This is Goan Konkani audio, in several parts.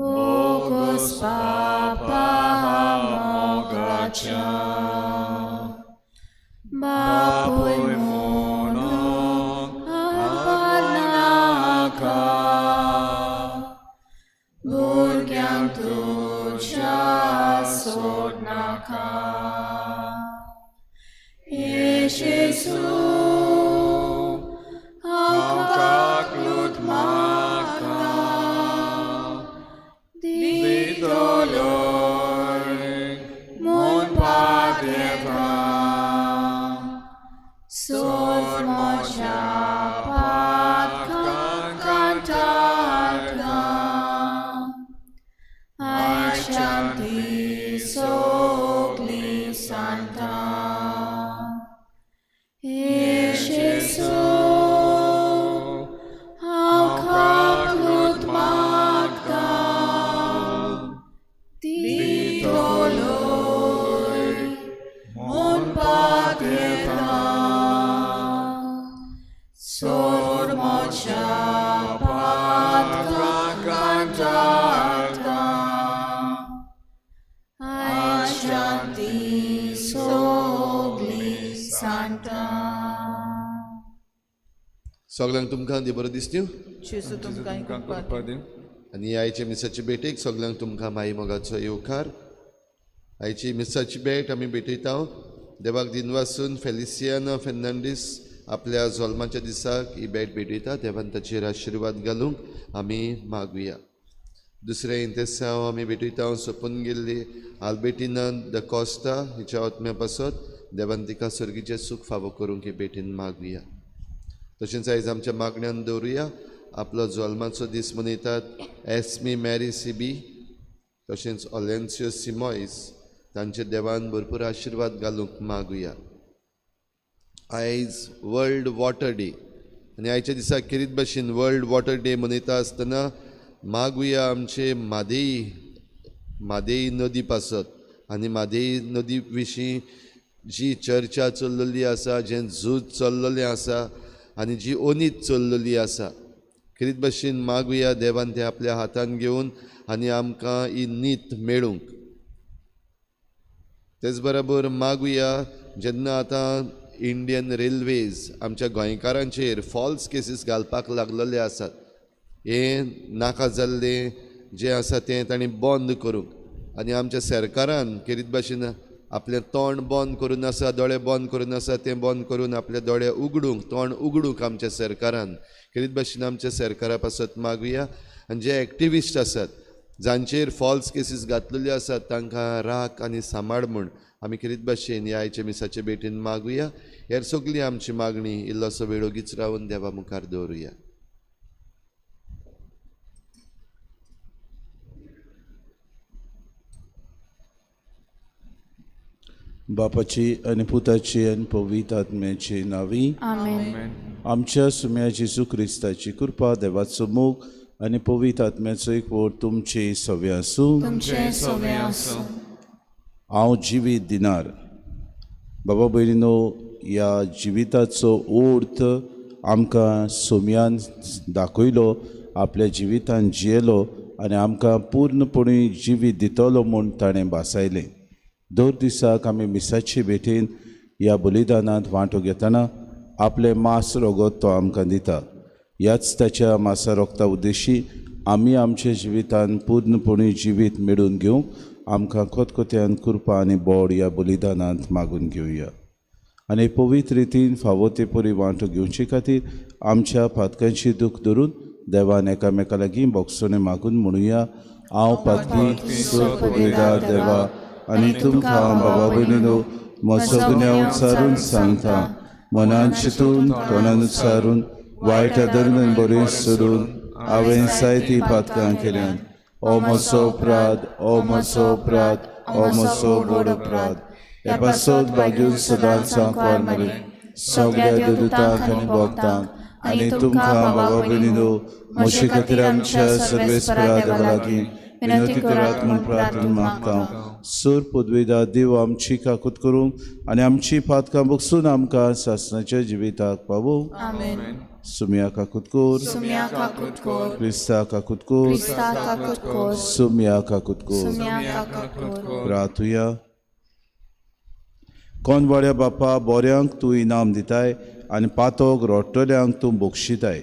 बोगोस पापा मोगाच्या बापूय म्हणून नाका भुरग्यांक तुज्या सोडनाका हे जेजू हांव काकलूत मागता दितलोय म्हूण पादेता सोद म्हज्या पातकांक कांटाळटा आयच्यान ती सगळी सांता हे जेजू हांव काकलूत मागता दितलोय म्हूण पादेता सोड म्हज्या पातकांक कांटाळटा आयच्यान ती सगळी सांता. सगळ्यांक तुमकां देव बरो दिसता. जेजू तुमकां तुमकां कृपा दी. आनी आयच्या मिसाची भेटेक सगळ्यांक तुमकां माई मोगाचो येवकार. आयची मिसाची भेट आमी भेटयता देवाक दिनवासून फेलिसियाना फेर्नांडीस आपल्या जल्माच्या दिसाक ही भेट भेटयता. देवान ताचेर आशिर्वाद घालूंक आमी मागुया. दुसरें इंतेसांव आमी भेटयता सोंपून गेल्ली आल्बेटिना the Costa हिच्या आत्म्या पासत देवान तिका सर्गीचें सूख फावो करूंक ही भेटीन मागुया. तशेंच आयज आमच्या मागण्यान दवरुया आपलो जल्माचो दीस मनयतात एस्मी मॅरी सिबी तशेंच ओलेन्सियो सिमॉयस तांचे देवान भरपूर आशिर्वाद घालूंक मागुया. आयज वर्ल्ड वॉटर डे आनी आयच्या दिसा खेरीत भाशेन वर्ल्ड वॉटर डे मनयता आसतना मागुया आमचे म्हादेई म्हादेई नदी पासत आनी म्हादेई नदी विशीं जी चर्चा चल्लेली आसा, जें झूज चल्लेलें आसा आनी जी ओनीत चल्लेली आसा, खेरीत भाशेन मागुया देवान तें आपल्या हातान घेवन आनी आमकां ही नीत मेळूंक. तेच बरोबर मागुया जेन्ना आतां इंडियन रेल्वेज आमच्या गोंयकारांचेर फॉल्स केसीस घालपाक लागलेले आसात, हें नाका जाल्लें जें आसा तें तांणी बंद करूंक आनी आमच्या सरकारान खेरीत भाशेन आपलें तोंड बंद करून आसा, दोळे बंद करून आसा, तें बंद करून आपले दोळे उगडूंक, तोंड उगडूंक आमच्या सरकारान खेरीत भाशेन आमच्या सरकारा पासत मागुया. आनी जे एक्टिविस्ट आसात जांचेर फॉल्स केसीस घातलेल्यो आसात तांकां राख आनी सांबाळ म्हूण आमी खेरीत भाशेन ह्या आयच्या मिसाचे भेटीन मागुया. हेर सगळी आमची मागणी इल्लोसो वेळ ओगीच रावन देवा मुखार दवरुया. बापाची आनी पुताची आनी पवित्र आत्म्याची नावी. आमेन. आमच्या सुम्या जेजू क्रिस्ताची कृपा, देवाचो मोग आनी पवित्र आत्म्याचो एकवट तुमचे सवे आसूं. तुमचे सवे आसूं. हांव जिवीत दिनार. बाबा भयणीनो, ह्या जिविताचो अर्थ आमकां सोम्यान दाखयलो, आपल्या जिवितान जियेलो आनी आमकां पूर्णपणी जिवीत दितलो म्हूण ताणें भासायलें. दर दिसाक आमी मिसाचे भेटेन ह्या बलिदानांत वांटो घेतना आपलें मांस रगत तो आमकां दिता. ह्याच ताच्या मासा रोगता उद्देशी आमी आमच्या जिवितान पूर्णपणी जिवीत मेळून घेवंक आमकां खतखत्यान कृपा आनी बोड ह्या बलिदानांत मागून घेवया. आनी पवित्र रितीन फावो ते परी वांटो घेवचे खातीर आमच्या पातकांची दूख धरून देवान एकामेका लागीं बोगसणें मागून म्हणुया, हांव पातकी सोद पगयता देवा आनी तुमकां बाबा भयणीनो म्हजो गुन्यांव उच्चारून सांगता, मनान चिंतून तोंडान उच्चारून वायट धरून बरें सोडून हांवें जायतीं पातकां केल्यात. ओ म्हजो अपराध, ओ म्हजो अपराध, ओ म्हजो व्हड अपराध. ह्या पासत भाग्यून सदांच सांकवार मेरेन सगळ्या देवदूतांक आनी भक्तांक आनी तुमकां बाबा भयणीनो म्हजे खातीर आमच्या सर्वेस्परा देवा लागीं विनंती करात म्हूण प्रार्थना मागता. सर पदवेदा देव आमची काकूत करूंक आनी आमची पातकां बगसून आमकां सासणाच्या जिविताक पावोवं. आमेन. सुम्या काकूत कोर. सुम्या काकूत कोर. क्रिस्ता काकूत कोर. क्रिस्ता काकूत कोर. सुम्या काकूत कोर. सुम्या काकूत कोर. प्रार्थुया. कोनवाड्या बापा, बोऱ्यांक तूं इनाम दिताय आनी पातोक रोडटल्यांक तूं बक्षिताय.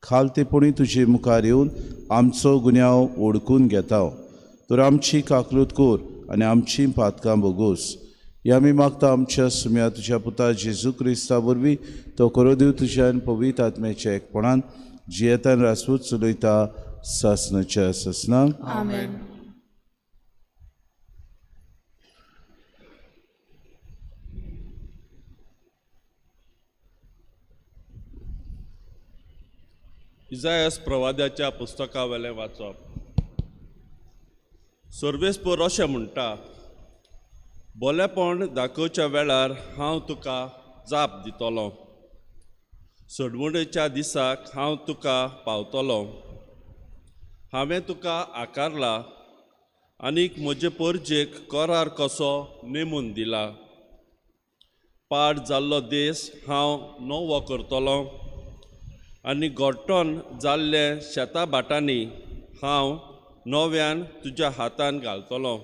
खालतेपणी तुजे मुखार येवन आमचो गुन्यांव ओडकून घेता, तर आमची काकलूत कोर आनी आमची पातकां भोगोस. हे आमी मागता आमच्या सुम्या तुज्या पुता जेजू क्रिस्ता वरवीं, तो करो दिव तुज्या आनी पवित्र आत्म्याच्या एकपणान जियेतान रासपूत चलयता सासनाच्या ससनाक. आमेन. इजायस प्रवाद्याच्या पुस्तकावेलें वाचप. सर्वेस्पोर अशें म्हणटा, बोलेपण दाखोवच्या वेळार हांव तुका जाप दितलो, सोडवणेच्या दिसाक हांव तुका पावतलो. हांवें तुका आकारला आनीक म्हजे परजेक करार कसो नेमून दिला. पाड जाल्लो देश हांव नवो करतलो आनी गोट्टोन जाल्ले शेता भाटांनी हांव नव्यान तुज्या हातान घालतलो.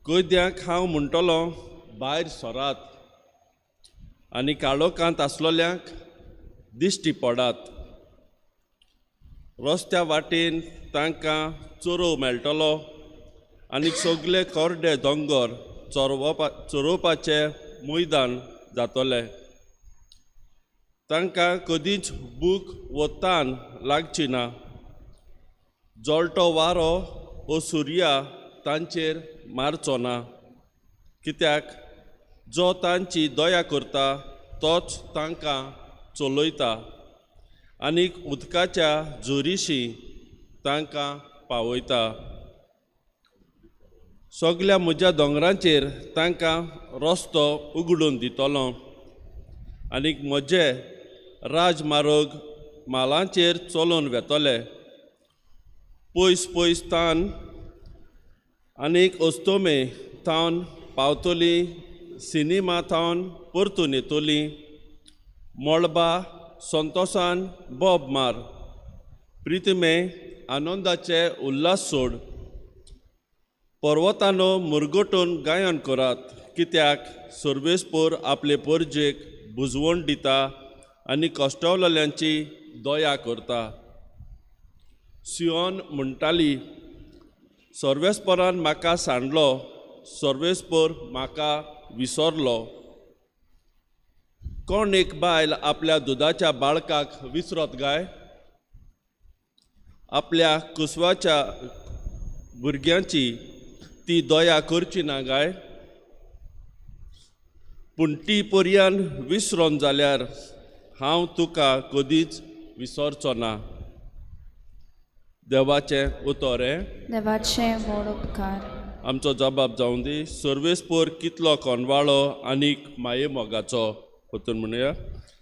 कैद्यांक हांव म्हणटलो, भायर सरात आनी काळोखांत आसलोल्यांक दिश्टी पडात. रस्त्या वाटेन तांकां चरोव मेळटलो आनी सगले कोरडे दोंगर चरोवपाचें मैदान जातलें. तांकां कदींच भूक वो तान लागची ना. जळटो वारो वो सुर्या तांचेर मारचो ना, कित्याक जो तांची दया करता तोच तांकां चलयता आनीक उदकाच्या जोरीशी तांकां पावयता. सगल्या म्हज्या दोंगरांचेर तांकां रस्तो उगडून दितलो आनीक म्हजे राजमार्ग मालांचेर चलोवन वेतले. पयस पयस तान आनीक अस्तोमे थावन पावतली, सिनेमा थावन परतून येतली. मळबा संतोसान बोब मार, प्रितमे आनंदाचे उल्हास सोड. पर्वतानो मुरगटून गायन करात, कित्याक सर्वेस्पोर आपले परजेक बुजवण दिता आनी कश्टवलेल्यांची दया करता. सियोन म्हणटाली, सर्वेस्पोरान म्हाका सांडलो, सर्वेस्पोर म्हाका विसरलो. कोण एक बायल आपल्या दुदाच्या बाळकाक विसरत गाय? आपल्या कुसवाच्या भुरग्यांची ती दया करची ना गाय? पूण ती पर्यान विसरोन जाल्यार हांव तुका कदीच विसरचो ना. देवाचें उतर हें. देवाचें व्हड उपकार. आमचो जबाब जावं दी. सर्वेस्पोर कितलो कोनवाळो आनीक माये मोगाचो. परतून म्हणुया,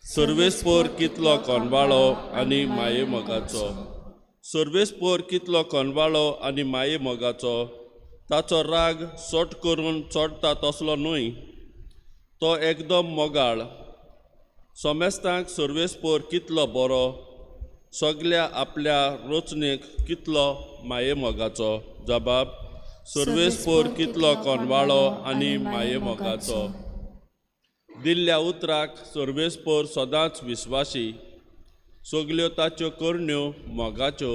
सर्वेस्पोर कितलो कोनवाळो आनी माये मोगाचो. सर्वेस्पोर कितलो कोनवाळो आनी माये मोगाचो. ताचो राग सट करून चडटा तसलो न्हय, तो एकदम मोगाळ. सोमेस्तांक सर्वेस्पोर कितलो बरो, सगल्या आपल्या रचणेक कितलो माये मोगाचो. जबाब, सर्वेस्पोर कितलो कोनवाळो आनी माये मोगाचो. दिल्ल्या उतराक सर्वेस्पोर सदांच विस्वाशी, सगल्यो ताच्यो करण्यो मोगाच्यो.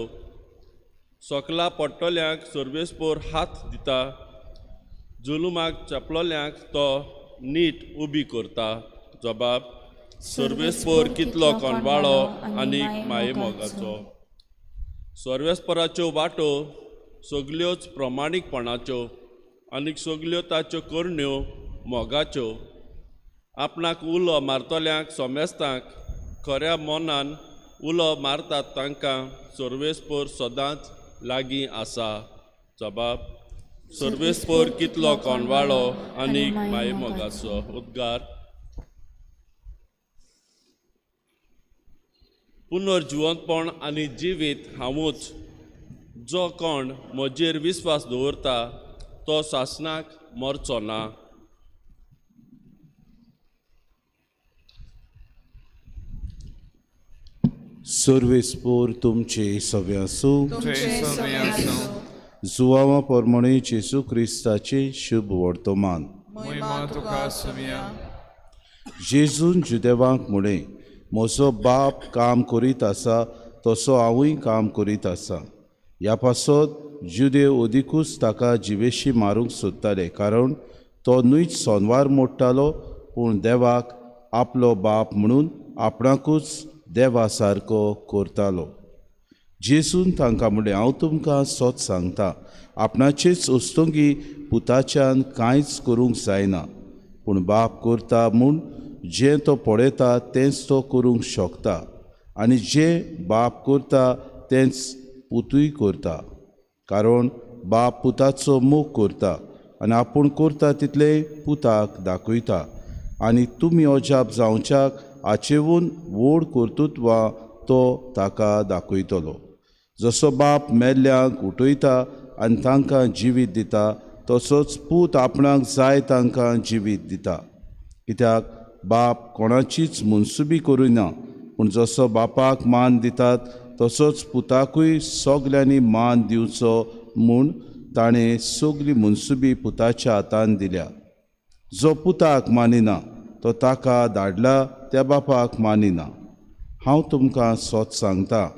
सकला पडटल्यांक सर्वेस्पोर हात दिता, जुलुमाक चपलोल्यांक तो नीट उबी करता. जबाब, सर्वेस्पोर कितलो कोनवाळो आनी माये मोगाचो. सर्वेस्पोराच्यो वाटो सगल्योच प्रमाणीकपणाच्यो आनी सगल्यो ताच्यो करण्यो मोगाच्यो. आपणाक उलो मारतल्यांक सोमेस्तांक खऱ्या मनान उलो मारतात तांकां सर्वेस्पोर सदांच लागीं आसा. जबाब, सर्वेस्पोर कितलो कोनवाळो आनी माये मोगाचो. उद्गार. पुनर्जिवंतपण आनी जिवीत हांवूच. जो कोण म्हजेर विस्वास दवरता तो सासणाक मरचो ना. सर्वेस्पोर तुमचे सगळे आसूं. तुमचे सगळे आसूं. जुवावा प्रमाणे जेजू क्रिस्ताचे शुभ वर्तमान. महिमा तुका सुमिया. जेजून जुदेवांक म्हळें, म्हजो बाप काम करीत आसा तसो हांवूय काम करीत आसा. ह्या पासत जुदेव अदिकूच ताका जिवेशी मारूंक सोदताले, कारण तो न्हूच सोनवार मोडटालो पूण देवाक आपलो बाप म्हणून आपणाकूच देवा सारको करतालो. जेजून तांकां म्हणलें, हांव तुमकां सत सांगता, आपणाचेच उस्तुंगी पुताच्यान कांयच करूंक जायना, पूण बाप करता म्हूण जें तो पळयता तेंच तो करूंक शकता, आनी जें बाप करता तेंच पुतूय करता. कारण बाप पुताचो मोग करता आनी आपूण करता तितलें पुताक दाखयता, आनी तुमी अजाप जावच्याक हाचेवून व्हड कर्तृत्वां तो ताका दाखयतलो. जसो बाप मेल्ल्यांक उठयता आनी तांकां जिवीत दिता तसोच पूत आपणाक जाय तांकां जिवीत दिता. कित्याक बाप कोणाचीच मनसुबी करिना, पूण जसो बापाक मान दितात तसोच पुताकूय सगल्यांनी मान दिवचो म्हूण ताणें सगली मनसुबी पुताच्या हातान दिल्या. जो पुताक मानिना तो ताका धाडला त्या बापाक मानिना. हांव तुमकां सत सांगता,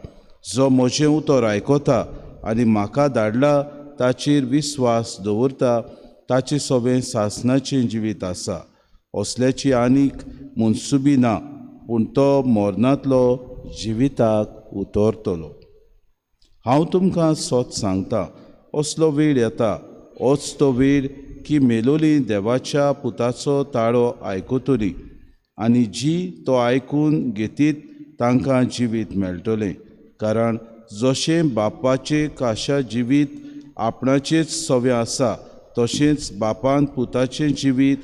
जो म्हजें उतर आयकता आनी म्हाका धाडला ताचेर विस्वास दवरता ताचें सगळें सासणाचें जिवीत आसा. असल्याची आनीक मनसुबी ना, पूण तो मरणांतलो जिविताक उतरतलो. हांव तुमकां सत सांगता, असलो वेळ येता, होच तो वेळ की मेलोली देवाच्या पुताचो ताळो आयकतली, आनी जी तो आयकून घेतीत तांकां जिवीत मेळटलें. कारण जशें बापाचें काशा जिवीत आपणाचेच सवें आसा तशेंच बापान पुताचें जिवीत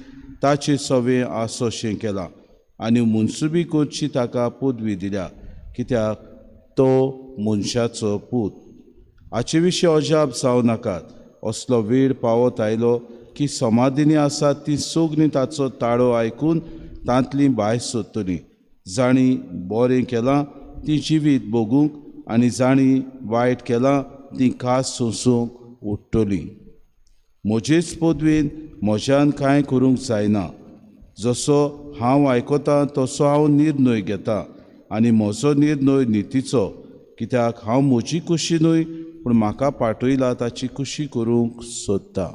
ताचें सवें आसोशें केलां, आनी मनसुबी करची ताका पदवी दिल्या, कित्याक तो मनशाचो पूत. हाचे विशीं अजाप जावं नाकात. असलो वेळ पावत आयलो की समाधिनी आसात ती सगळीं ताचो ताळो आयकून तांतलीं भायर सोदतलीं. जांणी बरें केलां ती जिवीत भोगूंक आनी जांणी वायट केलां ती खास सोंसूंक उठ्ठलीं. म्हजेच पदवेन म्हज्यान कांय करूंक जायना. जसो हांव आयकतां तसो हांव निर्णय घेता, आनी म्हजो निर्णय नितीचो, कित्याक हांव म्हजी खुशी न्हय पूण म्हाका पाठयला ताची खुशी करूंक सोदता.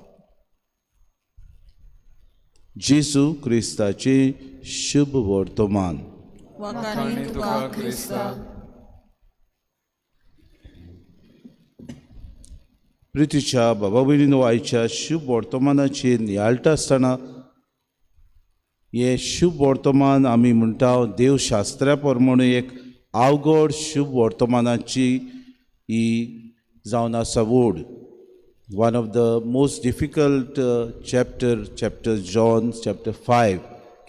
जेजू क्रिस्ताचें शुभ वर्तमान. प्रितीच्या बाबा भयणीनो, आयच्या शुभ वर्तमानाचेर नियाळटा आसतना हें शुभ वर्तमान आमी म्हणटा देवशास्त्रा प्रमाणे एक अवघड शुभ वर्तमानाची ही जावन आसा वोड. One of the most difficult chapter, chapter John chapter 5.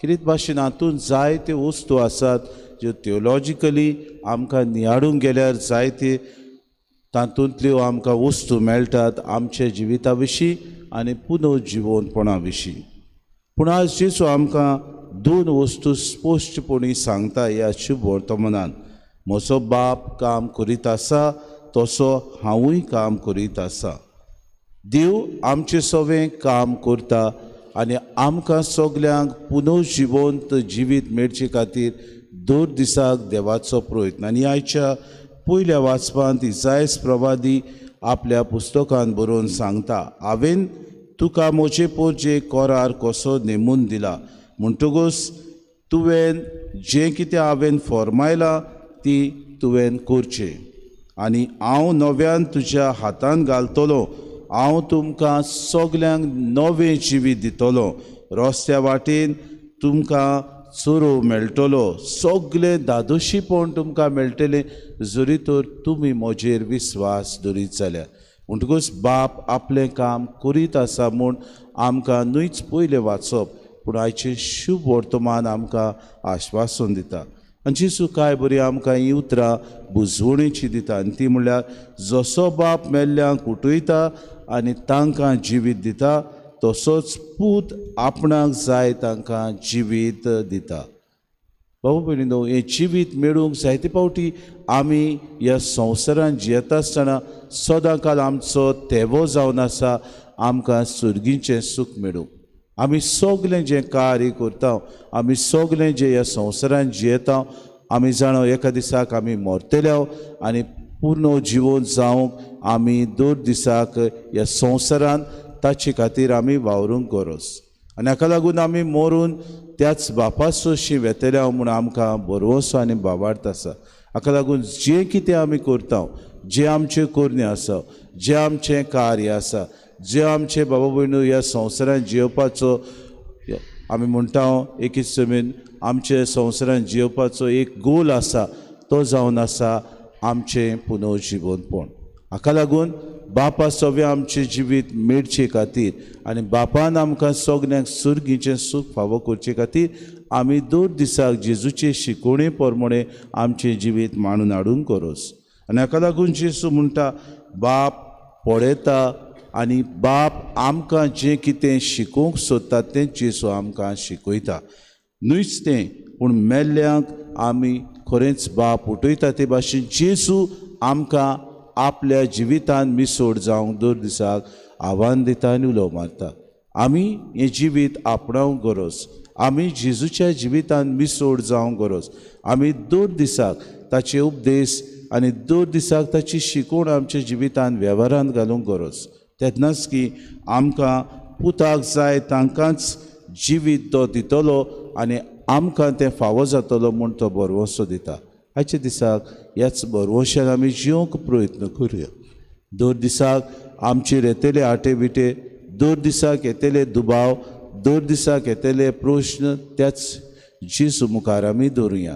कितें भाशेन हातूंत जायते वस्तू आसात ज्यो थियोलॉजिकली आमकां नियाळूंक गेल्यार जायते तातूंतल्यो आमकां वस्तू मेळटात आमच्या जिविता विशीं आनी पुनर्जिवनपणा विशीं. पूण आज जेजू आमकां दोन वस्तू स्पश्टपणी सांगता ह्या शुभ वर्तमानान. म्हजो बाप काम करीत आसा तसो हांवूय काम करीत आसा. देव आमचें सगळें काम करता आनी आमकां सगल्यांक पुनर्जिवंत जिवीत मेळचे खातीर दर दिसाक देवाचो प्रयत्न. आनी आयच्या पयल्या वाचपांत इजायस प्रवादी आपल्या पुस्तकान बरोवन सांगता, हांवें तुका म्हजे पोरजे करार कसो नेमून दिला, म्हणटकूच तुवें जें कितें हांवें फॉर्मायलां ती तुवें करचें, आनी हांव नव्यान तुज्या हातान घालतलो, हांव तुमकां सगल्यांक नवें जिवीत दितलो, रस्त्या वाटेन तुमकां चोरो मेळटलो, सगळें धादोशीपण तुमकां मेळटलें जरी तर तुमी म्हजेर विस्वास दवरीत जाल्यार. म्हणटकूच बाप आपलें काम करीत आसा म्हूण आमकां न्हूच पयलें वाचप, पूण आयचें शुभ वर्तमान आमकां आश्वासन दिता. आनी जेजू काय बरी आमकां ही उतरां बुजवणेची दिता आनी ती म्हणल्यार जसो बाप मेल्ल्यांक उठयता आनी तांकां जिवीत दिता तसोच पूत आपणाक जाय तांकां जिवीत दिता। बाबू भयणीनो, हें जिवीत मेळूंक जायते फावटी आमी ह्या संवसारांत जियेता आसतना सदां काल आमचो तेवो जावन आसा आमकां सुर्गीचें सूख मेळूंक। आमी सगलें जें कार्य करता, आमी सगलें जें ह्या संवसारांत जियेता, आमी जाणा एका दिसाक आमी मरतले आनी पूर्ण जिवन जावंक आमी दर दिसाक ह्या संवसारांत ताचे खातीर आमी वावरूंक गरज आनी हाका लागून आमी मरून त्याच बापासोशी वेतले म्हूण आमकां भरवंसो आनी बाबार्थ आसा। हाका लागून जें कितें आमी करता, जें आमचें करणें आसा, जें आमचें कार्य आसा, जें आमचें बाबा भयणू ह्या संवसारांत जियेवपाचो आमी म्हणटा एके समेन आमचे संवसारांत जियेवपाचो एक गोल आसा तो जावन आसा आमचें पुनर्जिवनपण। हाका लागून बापा सगळें आमचें जिवीत मेळचे खातीर आनी बापान आमकां सगल्यांक सुर्गीचें सूख फावो करचे खातीर आमी दर दिसाक जेजूचे शिकोवणे प्रमाणे आमचें जिवीत मांडून हाडूंक गरज। आनी हाका लागून जेजू म्हणटा बाप पळयता आनी बाप आमकां जें कितें शिकोवंक सोदता तें जेजू आमकां शिकयता। न्हूच तें पूण मेल्ल्यांक आमी खरेंच बाप उठयता ते भाशेन जेजू आमकां आपल्या जिवितान मिसोड जावंक दर दिसाक आव्हान दिता आनी उलो मारता। आमी हें जिवीत आपणावंक गरज, आमी जेजूच्या जिवितान मिसोड जावंक गरज। आमी दर दिसाक ताचे उपदेश आनी दर दिसाक ताची शिकवण आमच्या जिवितान वेव्हारांत घालूंक गरज। तेन्नाच की आमकां पुताक जाय तांकांच जिवीत तो दितलो आनी आमकां तें फावो जातलो म्हूण तो भरवंसो दिता। आयच्या दिसाक ह्याच भरवंशान आमी जिवंक प्रयत्न करुया। दर दिसाक आमचेर येतले आटे बिटे, दर दिसाक येतले दुबाव, दर दिसाक येतले प्रश्न त्याच जेजू मुखार आमी दवरुया।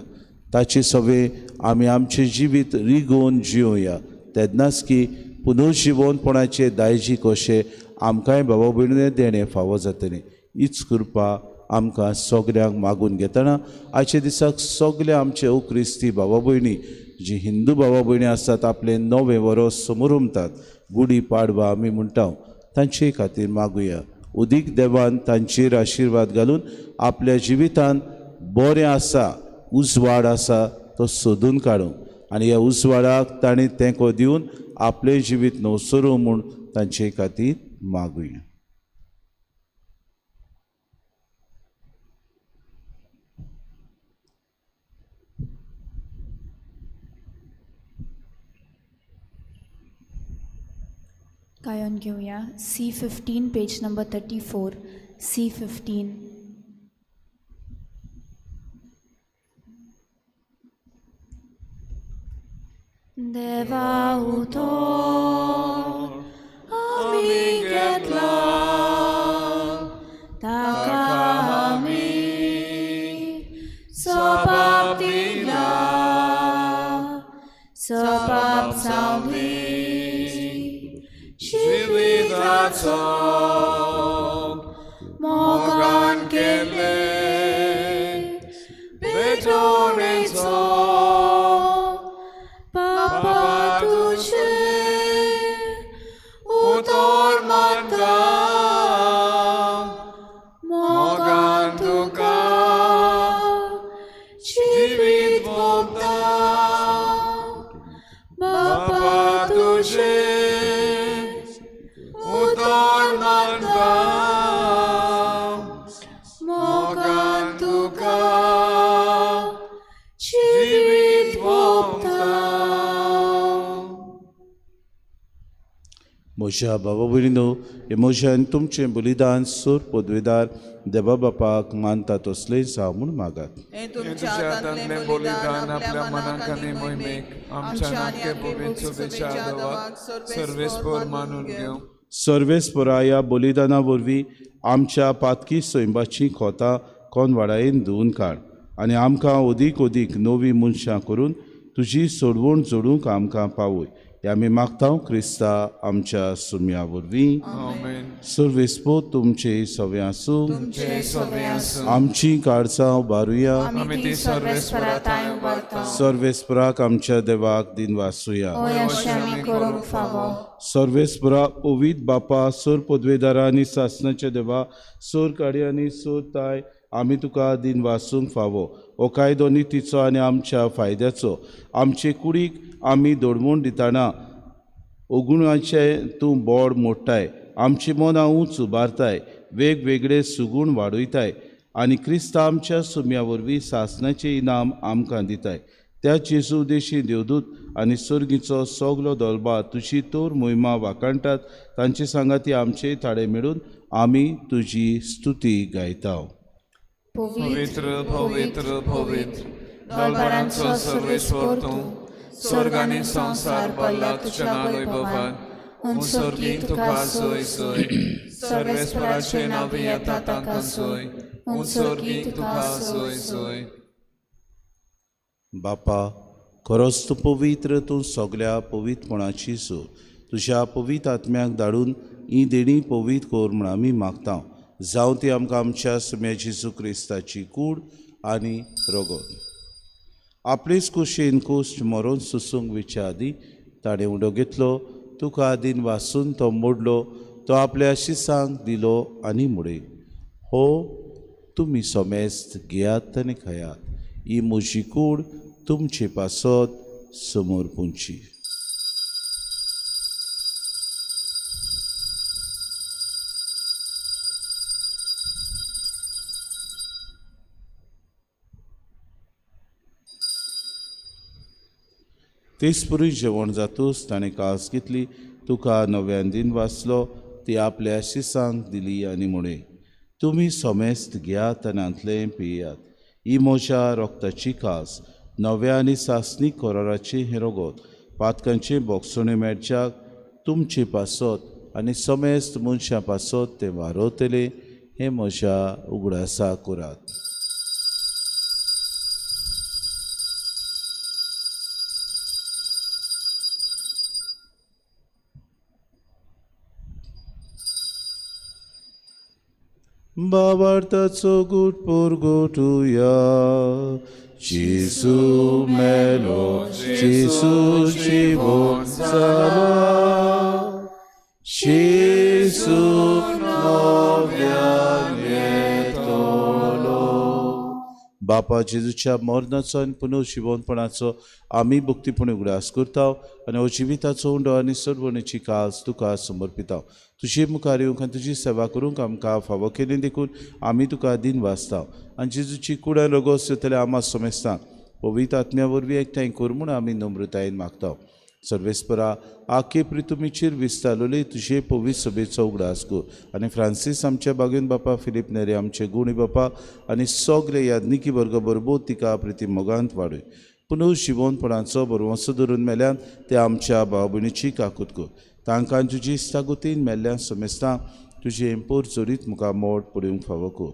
ताचे सगळे आमी आमचें जिवीत रिगोवन जिवया। तेन्नाच की पुनर्जिवनपणाचे दायजी कशें आमकांय बाबा भयणीन देणें फावो जातलें। हीच कृपा आमकां सगल्यांक मागून घेतना आयच्या दिसाक सगळे आमचे ओ क्रिस्ती बाबा भयणी जी हिंदू बाबा भयणी आसात आपलें नवें वरोस समरुमतात गुडी पाडवा आमी म्हणटा तांचे खातीर मागुया। उदीक देवान तांचेर आशिर्वाद घालून आपल्या जिवितान बरें आसा उजवाड आसा तो सोदून काडूं आनी ह्या उजवाडाक तांणी तेंको दिवन आपलें जिवीत नवसरूं म्हूण तांचे खातीर मागुया। गायन घेऊया C15 page number 34 C15। देवा उतर आमी घेतला ताका आमी सपाप दिला सपाप सावली जिविताचो मोगान केले भेटवणेचो बापा तुझे उतर मानता मोगान तुका जिवीत भोगता बापा तुझे म्हज्या बाबा भयणीनो, हे म्हज्या आनी तुमचें बलिदान सोर पदवेदार देवा बापाक मानता तसलें जावं म्हूण मागात। हें तुमच्या हातांतलें बलिदान आपल्या मनाक आनी मोहिमेक आमच्या नाक्या शुभेच्छा देवाक सर्वेस्पोर मानून घेवं। सर्वेस्पोरा ह्या बलिदाना वरवीं आमच्या पातकी सैंबाची खोतां कोनवाडायेन धुवून काड आनी आमकां अदीक अदीक नवीं मनशां करून तुजी सोडवण जोडूंक आमकां पावय। हे आमी मागता क्रिस्ता आमच्या सुम्या वरवीं। आमेन। सर्वेस्पोत तुमचे सवे आसूं। तुमचे सवे आसूं। आमची काळजां उबारुया। आमी ती सर्वेस्परा थांय उबारता। सर्वेस्पराक आमच्या देवाक दिनवासुया। होय अशें आमी करूंक फावो। सर्वेस्परा पवित्र बापा सोर पदवेदारा आनी सासणाच्या देवा सोर काडी आनी सोर ताय आमी तुका दिनवासूंक फावो। हो कायदो नितीचो आनी आमच्या फायद्याचो आमचे कुडीक आमी दोडमूण दितना ओगुणाचें तूं बोड मोडटाय आमची मनां उंच उबारताय वेगवेगळे सुगूण वाडयताय आनी क्रिस्ता आमच्या सुम्या वरवीं सासणाचें इनाम आमकां दिताय। त्या जेजू देशी देवदूत आनी सर्गीचो सगलो दलबा तुजी तोर मोहिमा वाखाणटात तांचे सांगाती आमचे थाडे मेळून आमी तुजी स्तुती गायता। पवित्र पवित्र पवित्र दलबरांचो सर्वेस्पर तूं स्वर्ग आनी संवसार भरला तुज्या वैभवान उंच तुका सोय सोय सर्वेस्पराचें नांव येता तांकां सोय उंच तुका सोय सोय। बापा खरोच तूं पवित्र तूं सगल्या पवित्रपणाची सो तुज्या पवित्र आत्म्याक धाडून ही देणी पवित्र कर म्हूण आमी मागता। जावं ती आमकां आमच्या सुम्या जेजू क्रिस्ताची कूड आनी रगत। आपलेच कुशीन कुश्ट मरोन सुसूंक विच्या आदी ताणें उडो घेतलो तुका आदीन वासून तो मोडलो तो आपल्या शिसांक दिलो आनी मुडे हो तुमी सोमेस्त घेयात आनी खायात ही म्हजी कूड तुमचे पासत समोर पुंची। तेच पुरी जेवण जातूच ताणें कास घेतली तुका नव्यान दिन वाचलो ती आपल्या शिसांक दिली आनी म्हळें तुमी सोमेस्त घेयात आनी हांतलें पियात ही म्हज्या रोगताची कास नव्या आनी सासणी कराराचें हें रगत पातकांचें बोगसणें मेळच्याक तुमचे पासत आनी समेस्त मनशां पासत तें वारवतलें हें म्हज्या उगडासा करात। बाबार्थाचो गुट पुरगोटुया जेजू मेलो जेजू जिवोन जाला जेजू नव्यान येतलो। बापा जेजूच्या मरणाचो आनी पुनर्जिवनपणाचो आमी भक्तीपणी उगडास करता आनी हो जिविताचो उंडो आनी सरवणेची कास तुका समर्पिता। तुजे मुखार येवंक आनी तुजी सेवा करूंक आमकां फावो केली देखून आमी तुका दिन वाचता आनी जेजूची कुडान रोगोस जातले आमा समेस्तांक पवित्र आत्म्या वरवीं एकठांय कर म्हूण आमी नम्रतायेन मागता। सर्वेस्परा आखे प्रितुमीचेर विस्तारलेले तुजे पवित्र सभेचो उगडास कर आनी फ्रांसीस आमच्या बागेन बापा फिलीप नेरे आमचे गुणी बापा आनी सगळे याज्ञिकी वर्ग बरोबर तिका प्रिती मोगांत वाडय। पुनर्जिवनपणाचो बरवंसो धरून मेल्यान ते आमच्या भाव भयणीची काकूत कर तांकां तुजी इस्तागुतीन मेल्ल्या समेस्तां तुजी एम्पोर चोरीत मुखार मोड पडूंक फावो कर।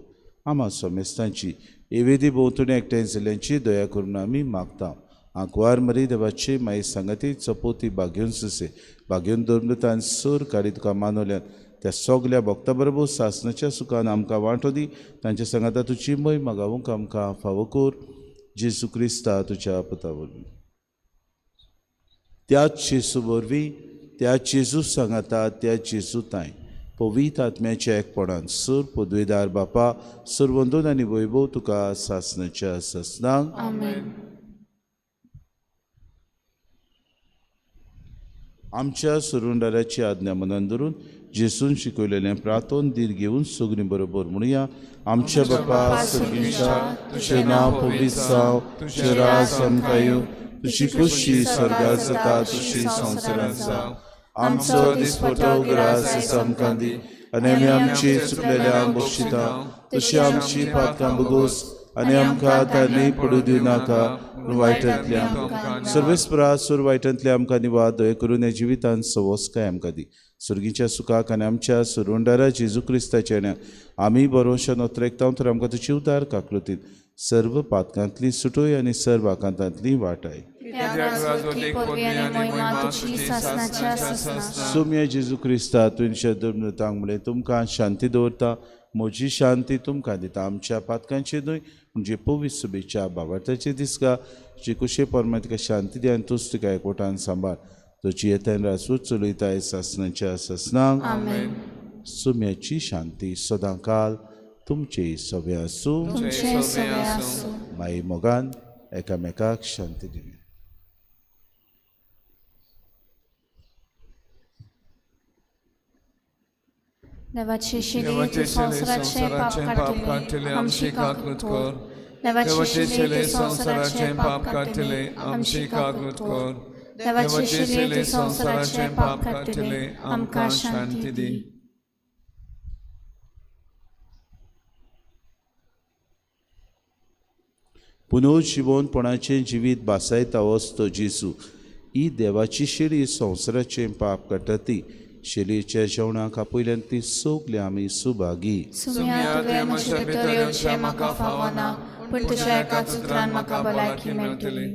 आमा समेस्तांची एवेदी भोंवतणी एकठांय जाल्ल्यांची दया करून आमी मागता। आंकवार मरी देवाची माई सांगाती चपोती बागेवन सुसे बागेवन धर्मतान सोर काडी तुका मानवल्यान त्या सगल्या भक्ता बरोबर सासणाच्या सुखान आमकां वांटो दी तांच्या सांगाता तुजी मय मागावंक आमकां फावो कर जेजू क्रिस्ता तुज्या पुता वरवीं। त्याच जेजू वरवीं त्या जेजू सांगाता त्या जेजू तांय पवित्र आत्म्याच्या एकपणान सूर पदवेदार बापा सरवंदून आनी वैभव तुका सासणाच्या सासणाक। आमेन। आमच्या सुरुंडाराची आज्ञा मनान धरून जेसून शिकवलेलें प्रार्थन धीर घेवन सगळीं बरोबर म्हणुया। आमच्या बापा सर्गीच्या तुजें नांव पवित्र जावं तुजें राज आमकां येवं तुजी खोशी स्वर्गार जाता तशी संवसारांत जावं। आमचो दिसपटो उगडास आमकां दी आनी आमी आमची चुकलेल्या बक्षिता तशी आमची पातकां भोगोस आनी आमकां तांणी पडूं दिवं नाका पूण वायटांतले आमकां सर्वेस्परा सूर वायटांतले आमकां निवाद दया करून ह्या जिवितांत सवसकाय आमकां दी। सर्गीच्या सुखाक आनी आमच्या सुरुंडारा जेजू क्रिस्ताच्या आमी बरोवशान ओतरेकता तर आमकां तुजी उदार काकलुतीन सर्व पातकांतली सुटोय आनी सर्व आकांतांतली वाटाय. सोम्या जेजू क्रिस्ता तुमच्या दुर्मृतांक म्हणलें तुमकां शांती दवरता, म्हजी शांती तुमकां दिता. आमच्या पातकांचे न्हय म्हणजे पवित्र सुबेच्या बाबार्थाचे दिसका जे कुशे परमा तिका शांती दी आनी तूच तिका एकवटान सांबाळ. तुजी येतान रासूच चलयताय सासणाच्या सासणाक. सोम्याची शांती सदांकाल तुमचे सगळे आसूं. माई मोगान एकामेकाक शांती दिली. देवाचे शिले संवसाराचे पाप काडटले आमची काकूत कर. देवाचे शिले संवसाराचे पाप काडटले आमची काकूत कर. देवाचे शिले संवसाराचे पाप काडटले आमकां शांती दी. पुनर्जिवनपणाचें जिवीत भासायता वस्तो जेजू ही देवाची शेळी संवसाराचें पाप काडटा ती शेळयेच्या जेवणाक आपयल्यान ती सगळीं आमी सुभागी. सुम्या तुवें म्हजे भितर येवचें म्हाका फावना, पूण तुज्या एकाच उतरान म्हाका भलायकी मेळटली.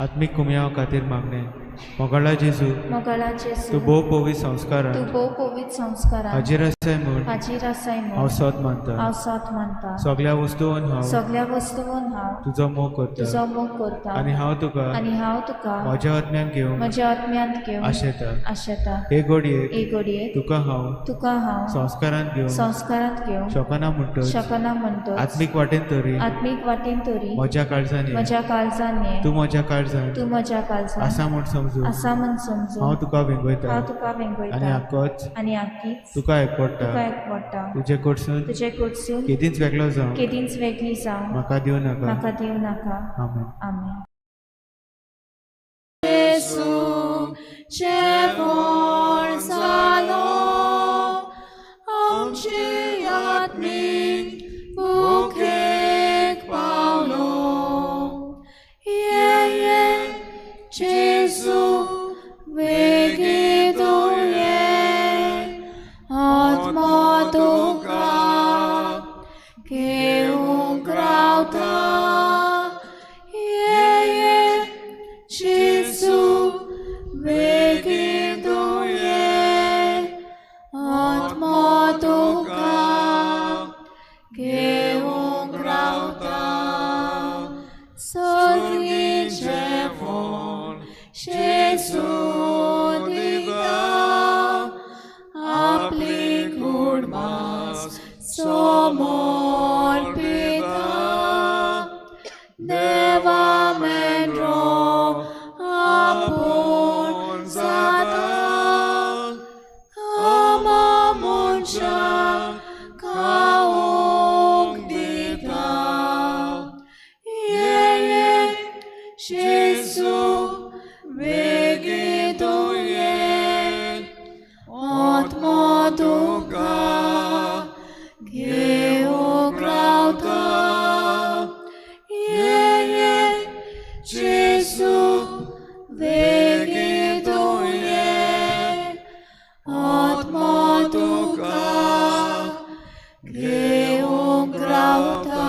आत्मीक कुमयाव खातीर मागणें. मोगाळा जेजू, मोगाळा जेजू, तूं भोव पवित्र संस्कारान, तूं भोव पवित्र संस्कारान हाजीर आसाय म्हूण, हाजीर आसाय म्हूण हांव सत मानता. हांव सत मानता. सगळ्या वस्तून हांव, सगळ्या वस्तून हांव तुजो मोग करता, तुजो मोग करता आनी हांव तुका, आनी हांव तुका म्हज्या आत्म्यान घेवन, म्हज्या आत्म्यांत घेवन आशेता. आशेता. हे घडयेक, हे घडयेक तुका हांव, तुका हांव संस्कारांत घेवन, संस्कारांत घेवन शकना म्हणटच, शकना म्हणटच, आत्मीक वाटेन तरी, आत्मीक वाटेन तरी म्हज्या काळजान ये, म्हज्या काळजान ये, तूं म्हज्या काळजान, तूं म्हज्या काळजान आसा म्हूण समजून, आसा म्हूण समजून हांव तुका वेंगयता, हांव तुका वेंगयता आनी आकोच, आनी आकीच तुका एकवडटा, तुका एकवडटा. तुजे कडसून, तुजे कडसून केदींच वेगळो जावं, केदींच वेगळी जावं म्हाका दिवं नाका. म्हाका दिवं नाका. आमेन. आमेन. जेजू जेवण जालो आमचे आत्मीक भुकेक पावलो. ये ये जेजू वेगीं तूं ये, आत्मो तुका घेवंक रावता. ये ये जेजू वेगीं तूं ये, आत्मो तुका घेवंक रावता. सगळीं जेवण जेजू दिता, आपली कूड मांस समर्पिता. देवा मेंढरो आपूण जाता, आमा मनशाक खावंक दिता. ये ये जेजू वेगीं तूं ये, आत्मो तुका घेवंक रावता. ये ये जेजू वेगीं तूं ये, आत्मो तुका घेवंक रावता.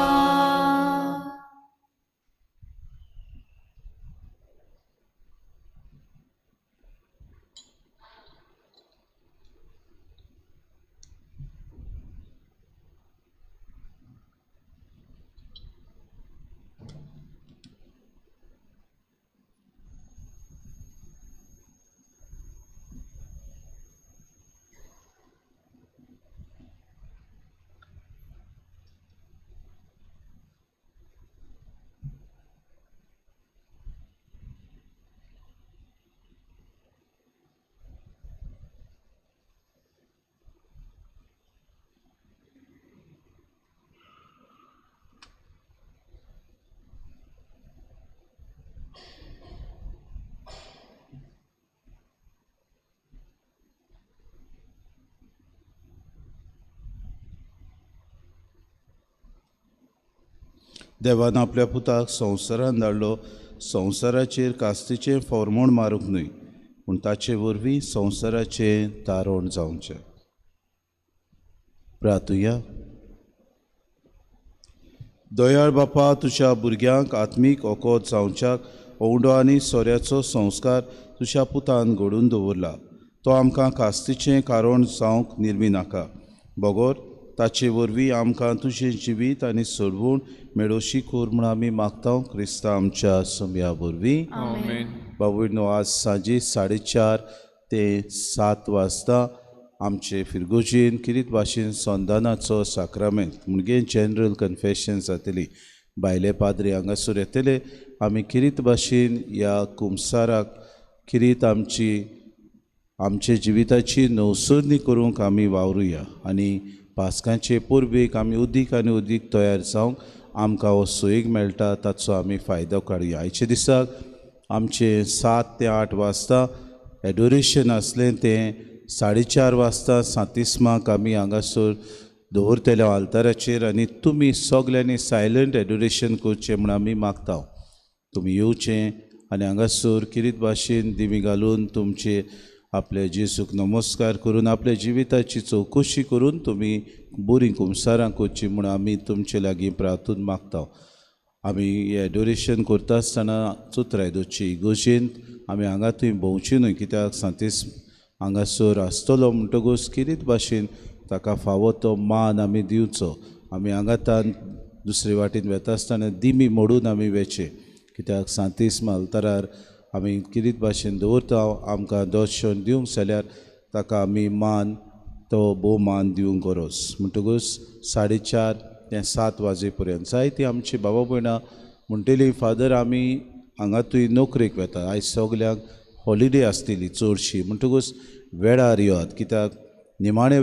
देवान आपल्या पुताक संवसारान धाडलो, संवसाराचेर कास्तीचें फॉर्मोण मारूंक न्हय, पूण ताचे वरवीं संवसाराचें तारण जावचें. प्रार्थुया. दयाळ बापा, तुज्या भुरग्यांक आत्मीक ओकोत जावच्याक ओंवडो आनी सोऱ्याचो संस्कार तुज्या पुतान घडून दवरला. तो आमकां कास्तीचें कारण जावंक निर्मी नाका, बगोर ताचे वरवीं आमकां तुजें जिवीत आनी सोडवण मेळोशी कर म्हूण आमी मागता क्रिस्ता आमच्या सोम्या वरवीं. आमेन. बाबूनो, आज सांजे 4:30 ते 7 वाजता आमचे फिरगोजेन किरीत भाशेन संदानाचो साक्रामेंत म्हणजे जनरल कन्फेशन जातली. भायले पाद्री हांगासर येतले. आमी किरीत भाशेन ह्या कुमसाराक किरीत आमची आमचे जिविताची नवसरणी करूंक आमी वावरुया आनी पास्कांचे परबेक आमी उदीक आनी उदीक तयार जावंक आमकां हो सोयीक मेळटा ताचो आमी फायदो काडुया. आयच्या दिसाक आमचें 7 ते 8 वाजता एडोरेशन आसलें तें 4:30 वाजता सांतिस्माक आमी हांगासर दवरतले आल्ताराचेर आनी तुमी सगल्यांनी सायलंट एडोरेशन करचें म्हूण आमी मागता. तुमी येवचें आनी हांगासर किरीत भाशेन दिमी घालून तुमचे आपल्या जेजूक नमस्कार करून आपल्या जिविताची चवकशी करून तुमी बरीं कुमसारां करचीं म्हूण आमी तुमचे लागीं प्रार्थून मागता. आमी हें एडोरेशन करता आसतना चुत्राय दवरची इगोजेंत आमी हांगा थंय भोंवची न्हय, कित्याक सांतीस हांगासर आसतलो म्हणटकूच किरीत भाशेन ताका फावो तो मान आमी दिवचो. आमी हांगातान दुसरे वाटेन वेता आसतना दिमी मोडून आमी वेचें, कित्याक सांतीस आल्तारार आमी किरीत भाशेन दवरता. आमकां दर्शन दिवंक जाल्यार ताका आमी मान तो भोवमान दिवंक गरज. म्हणटकूच 4:30 ते 7 वाजे पर्यंत जायती आमची बाबा भयणां म्हणटली, फादर आमी हांगा थंय नोकरेक वेता, आयज सगल्यांक हॉलिडे आसतली चडशी, म्हणटकूच वेळार येयात, कित्याक निमाणे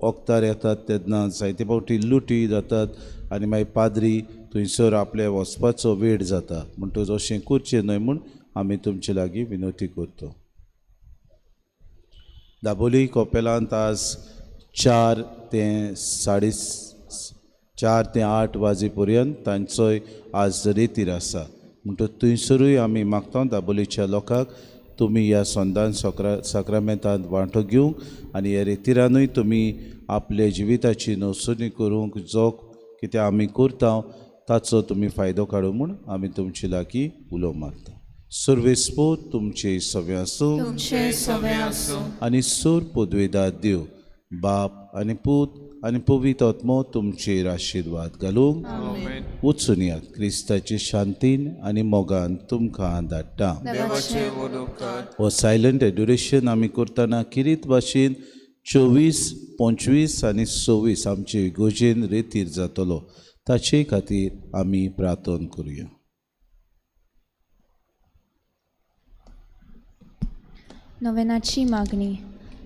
वखदार येतात तेन्ना जायते फावटी लुटी जातात आनी मागीर पाद्री थंयसर आपले वचपाचो वेळ जाता. म्हणटकूच अशें करचें न्हय म्हूण आमी तुमचे लागीं विनवती करता. दाबोली कपेलांत आज 4 ते 4:30 ते 8 वाजे पर्यंत तांचोय आज रेतीर आसा. म्हणटकूच थंयसरूय आमी मागता दाबोलीच्या लोकांक तुमी ह्या संदान साक्रामेंतांत वांटो घेवंक आनी ह्या रेतिरानूय तुमी आपले जिविताची नवसरणी करूंक जो कितें आमी करता ताचो तुमी फायदो काडूं म्हूण आमी तुमचे लागीं उलो मारता. सर्वेस्पोर तुमचे सवे आसूं आनी सोर पदवेदार देव बाप आनी पूत आनी पवित्र आत्मो तुमचेर आशिर्वाद घालूंक. वचून यात क्रिस्ताचे शांतीन आनी मोगान तुमकां धाडटा. हो सायलंट एडुरेशन आमी करतना किरीत भाशेन 24, 25 आनी 26 आमचे इगोजेन रेतीर जातलो, ताचे खातीर आमी प्रार्थना करुया. नोवेनाची मागणी.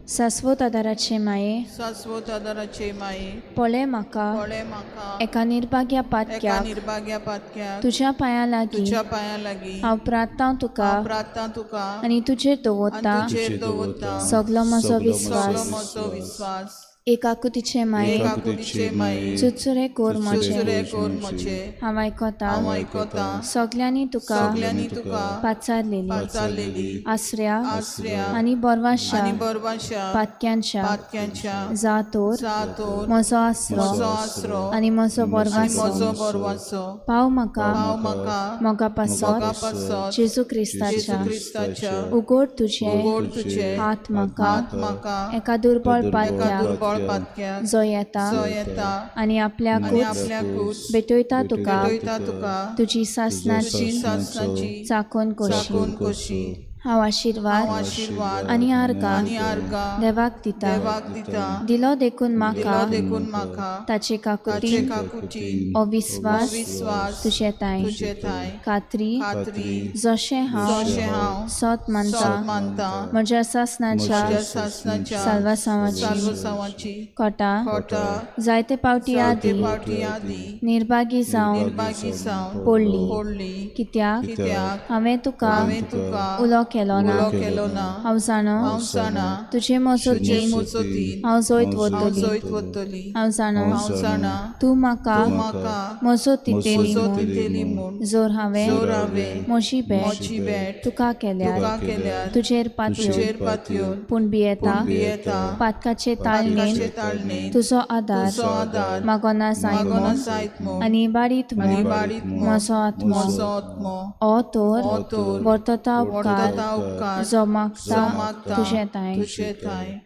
सास्वत आदाराचे माये, सास्वत आदाराचे माये, पळय म्हाका, पळय म्हाका एका निर्भाग्या पातक्याक, निर्भाग्या पातक्याक, तुज्या पांयां लागीं, तुज्या पांयां लागीं हांव प्रार्थना तुका, प्रार्थना तुका आनी तुजेर दवरता, तुजेर दवरता सगलो म्हजो विस्वास. म्हजो विस्वास. एकाकुतीचे माये, एकाकुतीचे माये, चुचुरे कोर म्हजे, चुचुरे कोर म्हजे, हांव आयकता, हांव आयकता, सगल्यांनी तुका, सगल्यांनी तुका पाचारलेली, पाचारलेली, आसऱ्या, आसऱ्या आनी बरवाशा, आनी बरवाशा, पातक्यांच्या, पातक्यांच्या, जा तोर, जा तोर, म्हजो आसरो, म्हजो आसरो, आनी म्हजो बरवासो, म्हजो बरवासो, पाव म्हाका, पाव म्हाका, मोगा पासत, मोगा पासत, जेजू क्रिस्ताच्या, जेजू क्रिस्ताच्या, उगड तुजे, उगड तुजे, हात म्हाका, हात म्हाका, एका दुर्बळ एका पातक्याक, दुर्बळ पातक्याक, जो येता, जो येता, आनी आनी आपल्याकूच आपल्याकूच भेटयता तुका, भेटयता तुका, तुजी तुजी सासणाची सासणाची चाकोन कशी, चाकून कशी, हांव आशिर्वाद हांव आशिर्वाद आनी आर्गां आनी आर्गां देवाक दिता, देवाक दिता, दिलो देखून म्हाका, दिलो देखून म्हाका, ताचे ताचे काकुतीन काकुतीन, हो विस्वास विस्वास तुजे तांय, तुजे थांय, खात्री खात्री, जशें हांव जशें हांव सत मानता, सत मानता, म्हज्या सासणाच्या म्हज्या सासणाच्या साल्वासांवाची साल्वसांवाची कोटा खोटा जायते फावटी जायते आदी फावटी आदी निर्भागी जावन निर्भागी जावन पडली, पडली, कित्याक कित्याक हांवें तुका हांवें तुका उलो केलो ना. उलो केलो ना. हांव जाणा हांव जाणा तुजे तुजे मजतीन मजतीन हांव जैत हांव वतली. जैत वतली. हांव जाणा हांव जाणा तूं म्हाका तूं म्हाका मजत दितली मजत म्हूण. दितली म्हूण. जर हांवें जर हांवें म्हजी भेट म्हजी भेट तुका केल्यार तुका केल्यार तुजेर पातयेवन तुजेर पातयेवन पूण भियेता भियेता पातकाचे ताळणेन पातकाचे ताळणेन तुजो आदार तुजो आदार मागोना जायत मागोना म्हूण जायत म्हूण आनी बारीत आनी म्हूण बारीत म्हूण म्हजो आत्मो म्हजो आत्मो ओ तर ओ तर वर्तता उपकार वर्तता उपकार जो मागता जो मागता तुजे तांय. तुजे थांय.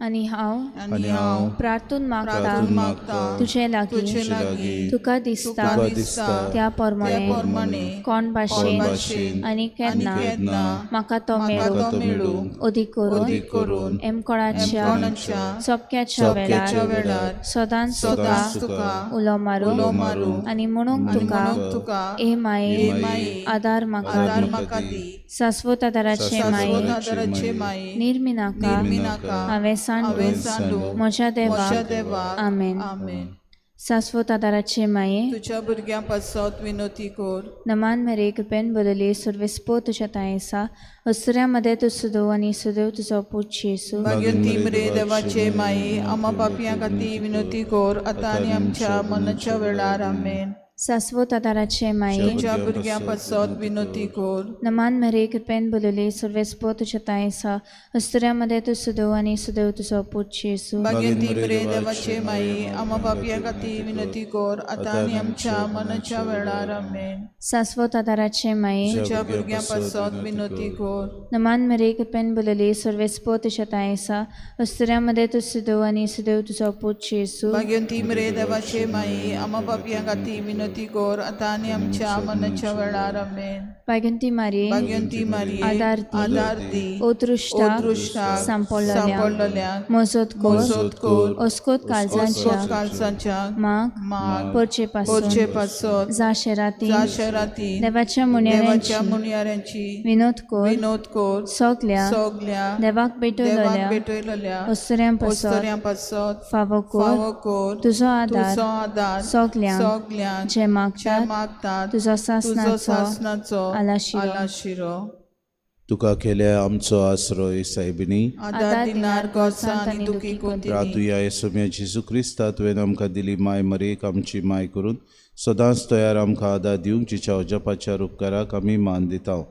आनी हांव आनी हांव प्रार्थून मागता प्रार्थून मागता तुजे लागीं तुजे लागीं तुका दिसता तुका दिसता त्या प्रमाणे त्या प्रमाणे कोण भाशेन कोण भाशेन आनी आनी केन्ना केन्ना म्हाका तो म्हाका मेळूं तो मेळूं अदीक करून अदीक करून एमकोणाच्या एमकोणाच्या सोपक्याच्या सोपक्याच्या वेळार वेळार सदांच तुका सदांच तुका उलो मारूं उलो मारूं आनी म्हणूंक आनी तुका म्हणूंक तुका ए माये ए माये आदार म्हाका आदार म्हाका दी. शाश्वत आदाराचे माये शाश्वत आदाराचे माये निर्मिनाका निर्मिनाका हांवें सांडून हांवें सांडून म्हज्या म्हज्या देवाक देवाक आमेन. आमेन. शाश्वत आदाराचे माये तुज्या भुरग्यां पासत विनोती कर. नमान मेरे कृपेन बदली सर्वेस्पो तुज्या तांय आसा अस्तुऱ्यां मदें तूं सदैव आनी सदैव तुजो पूत जेजू. भाग्यवंती मरे देवाचे माये आम्हा पापयां खातीर विनोती कर आतां आनी आमच्या मरणाच्या वेळार. आमेन. शाश्वत आदाराचे माये तुज्या भुरग्यां पासत विनोती कर. नमान मेरे कृपेन बदली सर्वेस्पो तुज्या तांय आसा अस्तुऱ्यां मदें तूं सदैव आनी सदैव तुजो पूत जेजू. भाग्यवंती मरे देवाचे माये आम्हा पापयां खातीर विनोती कर आतां आनी आमच्या मरणाच्या वेळार. आमेन. शाश्वत आदाराचे माये तुज्या भुरग्यां पासत विनोती कर. नमान मेरे कृपेन बदली सर्वेस्पो तुज्या तांय आसा अस्तुऱ्यां मदें तूं सदैव आनी सदैव तुजो पूत जेजू. भाग्यवंती मरे देवाचे माये आम्हा पापयां खातीर विनोती कर आतां आनी आमच्या मरणाच्या वेळार. आमेन. भाग्यवंती मारये भाग्यवंती मारये आदार दी. आदार दी. ओ दृश्टा ओ दृश्टाक सांपडलेल्या सांपडलेल्यांक मजत कर मजत कर. अस्कोत काळजांच्या अस्कोत काळजांच्या माग माग परचे पासून परचे पासत जा शेराती शहराती देवाच्या देवाच्या मुन्याऱ्यांची मुनयाऱ्यांची विनोद कर विनोद कर. सगल्या सगल्या देवाक देवाक भेटयलेल्या भेटयलेल्या अस्तुऱ्यां पासत अस्तुऱ्यां पासत फावो कर फावो कर. तुजो आदार तुजो आदार सगल्यांक सगल्यांक जे जे मागतात मागतात तुजो तुजो सासनाचो सासनाचो आलाशिरो. आलाशिरो. तुका केल्या आमचो आश्रय सायबिणी आदार दिनार गोरसां आनी दुखी कोंतीनी. प्रातुया सोम्या जेजू क्रिस्ता तुवें आमकां दिली माय मरेक आमची माय करून सदांच तयार आमकां आदार दिवंक जिच्या अजापाच्या उपकाराक आमी मान दिता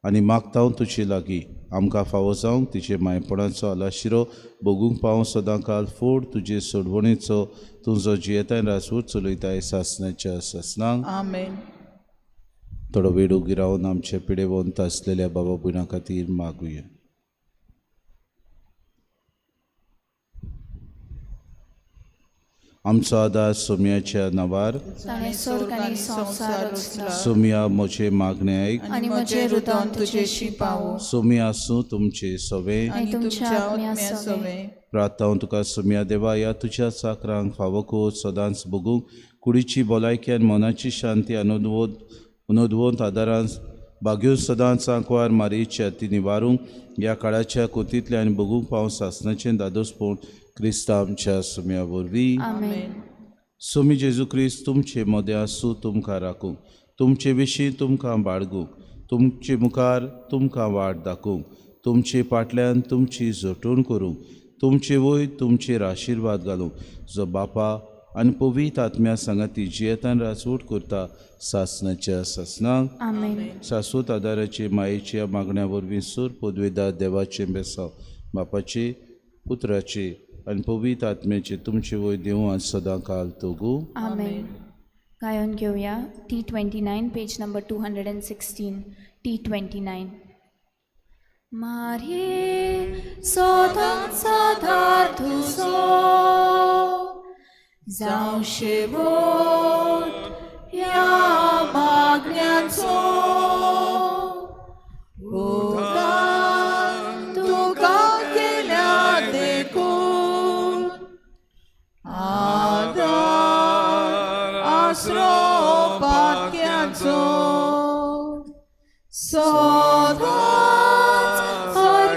आनी मागता तुजे लागीं आमकां फावो जावंक तिचे मायपणाचो आलाशिरो भोगूंक पावूं सदां काल फोड तुजे सोडवणेचो तुजो जियेताय राजवट चलयताय सासनाच्या सासनाक. आमेन. थोडो वेळ उगी रावन आमचे पिडेवंत आसलेल्या बाबा भयणा खातीर मागुया. आमचो आदार सोम्याच्या नांवार. ताणें स्वर्ग आनी संवसार रचला सोम्या म्हजें मागणें आयक आनी म्हजें रुदन तुजेशी पावो सोम्या आसूं तुमचें सवें आनी तुमच्या आत्म्या सवें. प्रार्थना तुका सोम्या देवा ह्या तुज्या चाकरांक फावो कर सदांच भोगूंक कुडीची भलायकी आनी मनाची शांती अनोदवंत आदारान भाग्यो सदांच आंकवार मारयेच्या ती निवारूंक ह्या काळाच्या कोतींतल्यान भोगूंक पावूं सासनाचें दादोसपण क्रिस्ता आमच्या सोम्या वरवीं. आमेन. सोमी जेजू क्रिस्त तुमचे मदें आसूं तुमकां राखूंक तुमचे विशीं तुमकां बाळगूंक तुमचे मुखार तुमकां वाट दाखोवंक तुमचे फाटल्यान तुमची जटवण करूंक तुमचे वयर तुमचेर आशिर्वाद घालूंक जो बापा आनी पवित्र आत्म्या सांगाती जियेतान राजवट करता सासनाच्या सासनाक. आमेन. शाश्वत आदाराचे मायेच्या मागण्या वरवीं सूर पदवेदार देवाचें बेसांव बापाचे पुत्राचे आनी पवित्र आत्म्याचे तुमचे वयर देव आनी सदां काल तोगू. आमेन. गायन घेवया T29 page number 216 T29. मारये सदांच आदार तुजो जावं शेवट ह्या मागण्यांचो उदार तुका केल्या देखून आदार आसरो पातक्याचो सदांच आदार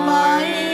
माये.